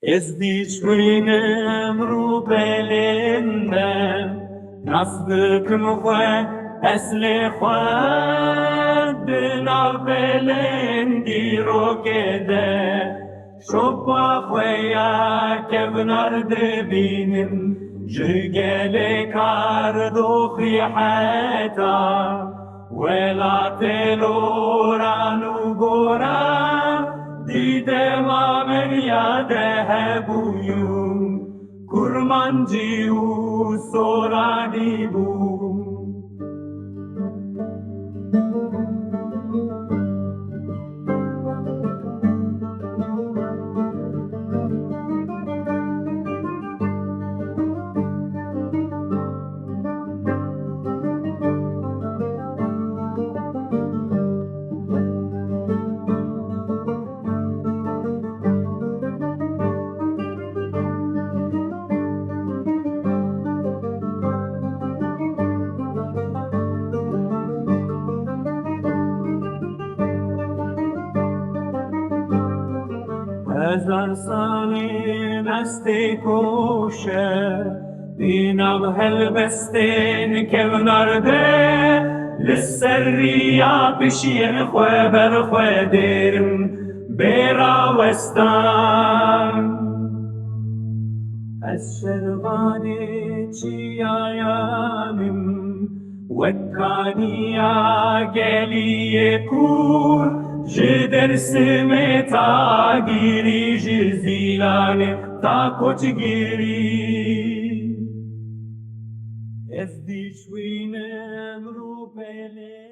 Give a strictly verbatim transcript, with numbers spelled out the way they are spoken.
Ez dişwînim rûpelên me, nas dikim xwe, eslê xwe di nav belên dîrokê de. Şopa xwe ya kevnar dibînim, ji gelê kar doxî heta welatê loran û goran, dîdema min ya de hebûyû, kurmancî û soranî bû. Hezar salî destê koşe, di nav helbestên kevnar de, li ser riya pişiyên xwe ber xwe dêrim bê rawestan. Ez şervanê çiyaya min, wek kaniya geliyê kûr, ji Dêrsimê ta Gîrî, ji Zîlanê ta Koçgirî. Ez dişwînim rûpelê.